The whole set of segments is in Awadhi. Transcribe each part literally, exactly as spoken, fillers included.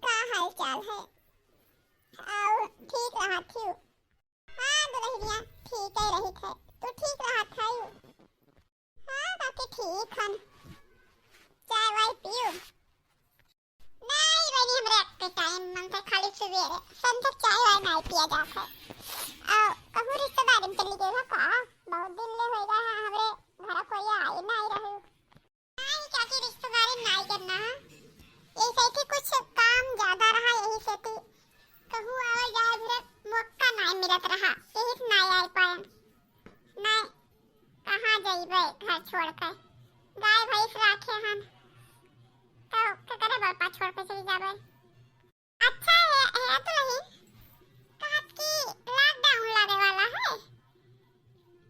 का हाल चाल है? और ठीक रहत हऊ? हाँ दुलहिनिया, ठीक ही रहित है। तू ठीक रहत हऊ? हाँ काकी, ठीक हन। चाय वाय पियू? नाहीं बहिनी, हमरे अक्के टाइम मन से खाली सुबेरे, संझक चाय वाय नाहीं पिया जात है। आ, कहूँ रिश्तेदारी में चली गई हो का? बहुत दिन ले हो गया है, हमरे घर कोई आए नाहीं रहे। नाहीं चाची, रिश्तेदारी नाहीं करना है, यही से थी कुछ काम ज्यादा रहा, यही से थी कहूँ आवे जाए भी मौका नाहीं मिलत रहा, यही से नाहीं आए पाए। नाहीं, कहाँ जइबे घर छोड़ के? गाय भैंस राखे हन, तो केकरे बलपा छोड़ के चली जाबे? अच्छा है, है तो नहीं, कहत कि lockdown लगे वाला है,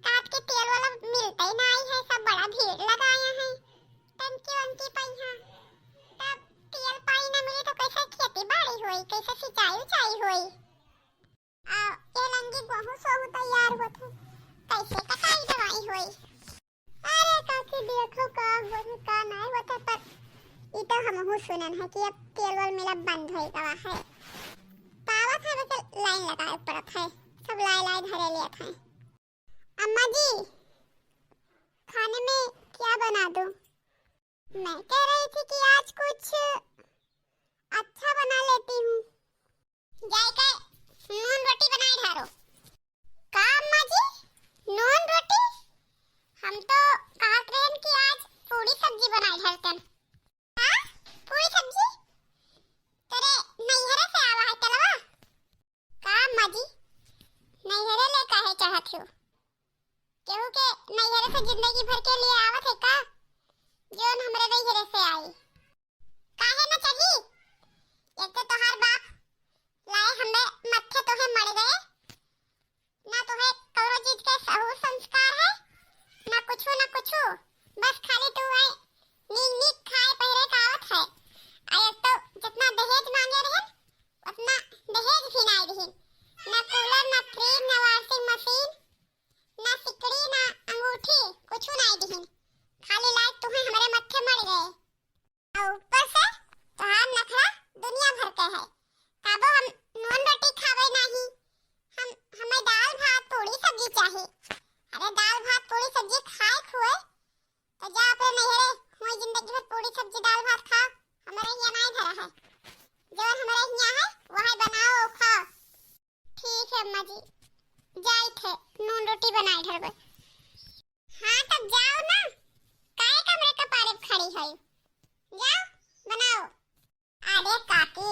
कहत कि तेल वाला मिलते ही नाहीं है, सब बड़ा भीड़ लगाए हैं, टंकी वंकी पइहाँ, तब तेल पानी ना मिली तो कैसे खेती बाड़ी होई, कैसे सिंचाई उचाई होई? आ, ए लंगी गोहूं सोहू तैयार होत है, कैसे कटाई दवाई होई? अरे काकी, देखो का होई, का नाहीं होत है, पर ई तो हमहू सुनन है कि अब तेल वेल मिला बंद होई गवा है। पावत है, बस लाइन लगाए पड़त है, सब लाए लाए धरे लेत हैं। अम्मा जी, खाने में क्या बना दूं? मैं कह रही थी कि आज कुछ अच्छा बना लेती हूँ। जाए के नून रोटी बनाए ढारो। का अम्मा जी, नून रोटी? हम तो कहत रहन कि आज पूरी सब्जी बनाए ढारतन। हाँ, पूरी सब्जी? तेरे नैहरे से आवा है तेलवा? का अम्मा जी, नैहरे ले काहे चाहत हो? केहू के नैहरे से जिंदगी भर के लिए आवत है का? जौन हमरे नैहरे से आई। काहे न चली? एक तो तोहार बाप लाए हमें मत्थे तोहे मर गए, ना तोहे कौनो चीज के सहूर संस्कार है, ना कुछु, ना कुछु। बस खाली तू आए नीक नीक खाए पहिरे का आवत है। आ एक तो जितना दहेज मांगे रहन, उतना दहेज भी नाहीं दिहिन। ना कूलर, ना फ्रिज, ना वॉशिंग मशीन, ना सिकड़ी, ना अंगूठी, कुछु नाहीं दिहिन। खाली लायक तुम्हें हमरे मत्थे मर गए। और ऊपर से तोहार नखरा दुनिया भर के है। काबो हम नून रोटी खावे नाहीं, हम, हमें दाल भात पूरी सब्जी चाही। अरे दाल भात पूरी सब्जी खाए खुए तो जा अपने नैहरे, वहीं जिंदगी भर पूरी सब्जी दाल भात खा, हमारे यहाँ नाहीं धरा है। जवन हमारे यहाँ है, वही बनाओ और खाओ। ठीक है अम्मा जी, जाइत है, नून रोटी बनाए ढरबे। हाँ, तब जाओ ना, काहे कमरे कपारे पे खड़ी है, जाओ, बनाओ। अरे काकी,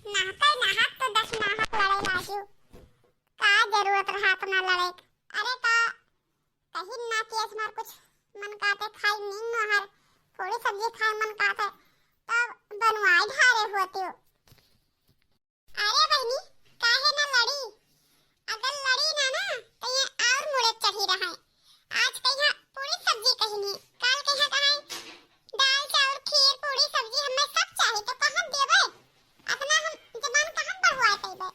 नाहक है नाहक तो दस नाहक लड़े लाजू, का जरूरत रहा इतना लड़े के? अरे का कहीं ना कि हमार कुछ मन काते खाई नीन नहर, पूरी सब्जी खाई मन काते, तब बनवाई ढारे होती हो। अरे बहिनी, काहे ना लड़ी? अगर लड़ी ना ना, तो ये और मुड़े चढ़ी रहे। आज कहिया पूरी सब्जी कहिनी, काल कहिया कहे दाल चाउर खीर पूरी सब्जी हमें सब चाही, तो कहाँ देबे? अपना हम जबान कहाँ बढ़वाए पैबे?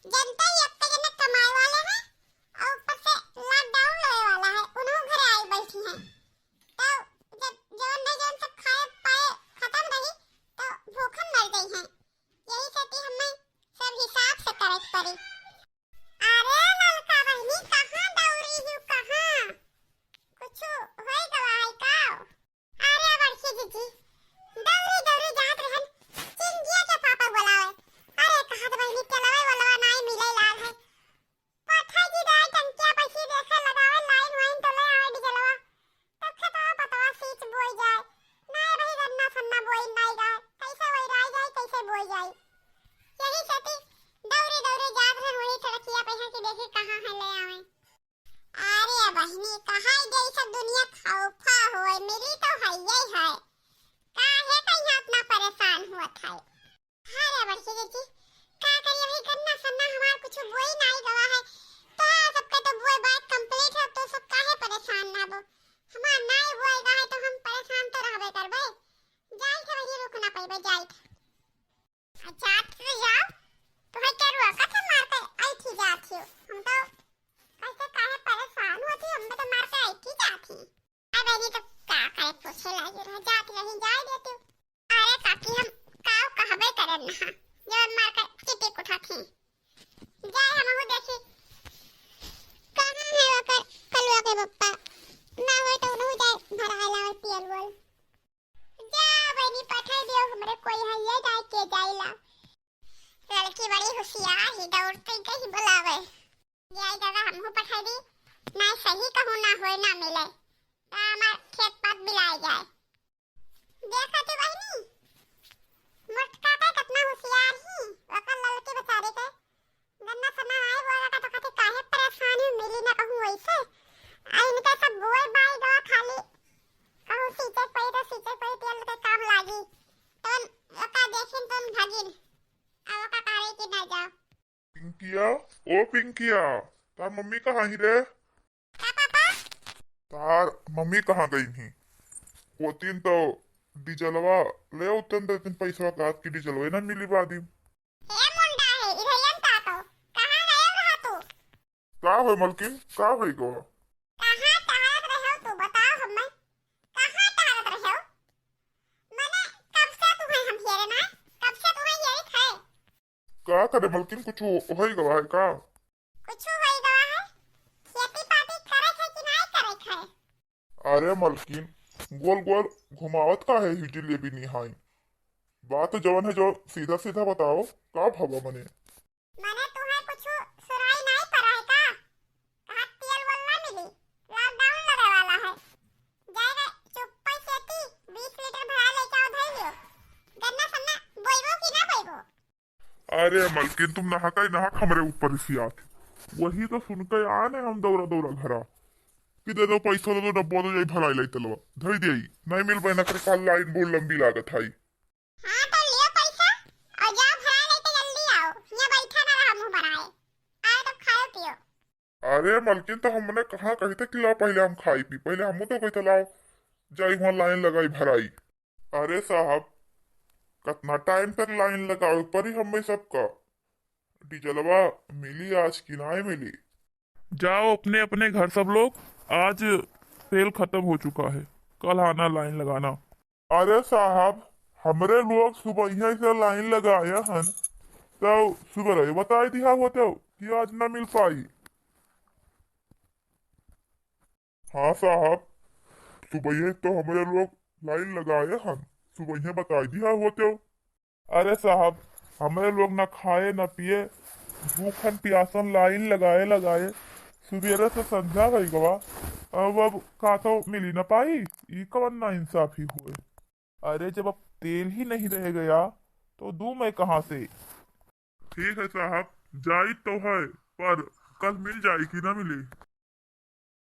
जनता ही अब तक जने कमाए वाले हैं, और ऊपर से lockdown लगे वाला है, उन्हों घरे आई बैठी हैं। तो जब जवन नहीं जवन सब खाए पाए खत्म रही, तो भूखन मर गई हैं। यही से कि हमें सब हिसाब से करे के पड़ी। अरे ललका बहिनी, कहाँ दौड़ी हूँ, कहाँ? कुछ होई गवा है का? अरे बड़की जीजी, दौड़ी दौड़ी जात रहन, चिंगिया के पापा बोलावे। अरे कहत बहिनी, तेलवा वेलवा नाई मिले लाल है। पठाई जी दाई टंकिया पैसी देखे लगावे, लाइन वाइन तो ले आवे डीजलवा। तब खेतवा पतवा सींच बोई जाए। नाई रही गन्ना सन्ना बोई नाई जाए। कैसे वही राई जाए, कैसे बोई जाए? यही सेती दौड़ी दौड़ी जात रहन वही सड़किया पे है कि देखी कहाँ है ले आवे। अरे बहिनी, कहाँ गई सब दुनिया खौफा होए, मिली तो है, यही है। काहे का यहाँ इतना परेशान हुआ था? अरे बड़की जीजी, का करिए भाई, गन्ना सन्ना हमार कुछ बोई नाई गवा है। तोहार सबके तो बोए बात complete है, तो सब काहे परेशान ना बो? हमार नाई बोए गा है तो हम परेशान तो रहबे करबे। जाई थे वही रुक ना पइबे, जाई थे। आ जात तो जाओ, तोहे के रुआ का थे मार के आई थी जात हो। हम तो कैसे काहे परेशान होती, हम तो मार के आई थी जात ही। अब बहिनी तो का करे, पूछे लागी रह जात रही, जाए देती। अरे काकी, हम काव कहबे करन ना, होशियार ही, दौड़ते गई बुलावे। जाई दादा, हमहू पठाई दी। ना सही कहूँ, ना होए, ना मिले। तो हमार खेत पात बिलाए जाए। देखा तू बहिनी, मोटका का कितना होशियार ही, ओकर ललके बेचारे के गन्ना सन्ना आए बोला का तो कहते काहे परेशानी मिली ना कहूँ वैसे। आ इनका सब बोए बाई गवा खाली कहूँ सींचे पई तो सींचे पई तेल के काम लागी। तो ओका देखिन तुम भगिन, आ ओका कहे कि ना जाओ। पिंकिया, ओ पिंकिया, तार मम्मी कहाँ ही रे? का पापा? तार मम्मी कहाँ गई ही? होतीन तो डीजलवा ले उतन देतीन पैसवा, कात की डीजलवा ना मिली बादी। ए मुंडा है, इधर यन ताको। कहाँ गए रहा तू? का होय मलकिन, का होई गो? कहाँ टहलत रहे हो तू, बताओ हमें। कहाँ टहलत रहे हो? मने कब से तू है हम हेरे ना? कब से तू है हेरे खाए? का करे मलकिन, कुछ होई गवा है का? कुछ होई गवा है? खेती पाती करे है कि नहीं करे है? अरे मलकिन, गोल गोल घुमावत का है ही जिलेबी निहाई? बात जवन है जो सीधा सीधा बताओ, का भवा मने? मने तुम्हें कुछ सुनाई नहीं पड़ा है का? कहाँ तेल वेल ना मिली, लॉकडाउन लगे वाला है। जाएगा चुप्पे से ती बीस लीटर भरा लेके आओ, धई लियो। गन्ना सन्ना बोइबो कि ना बोइबो? अरे मलकिन, तुम नहा का ही नहा हमरे ऊपर रिसियात। वही तो सुन के आने हम दौड़ा दौड़ा घरा कि दे दो पैसा, दे दो डब्बा, दो जाई भराई लाई तलवा, धई दे। नहीं मिल पाए ना करे, काल लाइन बहुत लंबी लागत है। हाँ, तो लियो पैसा और जाओ भराई लेके जल्दी आओ। यहाँ बैठा ना रहा मुंह बनाए, आए तो खाओ पियो। अरे मलकिन, तो हमने कहाँ कही था कि लाओ पहले हम खाई पी, पहले हमू तो कही था लाओ जाई वहाँ लाइन लगाई भराई। अरे साहब, कितना टाइम तक लाइन लगावे पड़ी हमें सबका? डीजलवा मिली आज कि नाय मिली? जाओ अपने अपने घर सब लोग, आज तेल खत्म हो चुका है, कल आना लाइन लगाना। अरे साहब, हमरे लोग सुबह से लाइन लगाए हन, तो सुबह रहे बताई दिया होते कि आज ना मिल पाई। हाँ साहब, सुबह तो हमरे लोग लाइन लगाए हन, सुबह बताई दिया होते। अरे साहब, हमरे लोग ना खाए ना पिए, भूखन पियासन लाइन लगाए लगाए सुबेरे से संझा होइ गवा, अब अब का तो मिली ना पाई, ई कवन ना इंसाफी होए। अरे जब अब तेल ही नहीं रह गया तो दूँ मैं कहाँ से? ठीक है साहब, जाई तो है, पर कल मिल जाई कि ना मिली?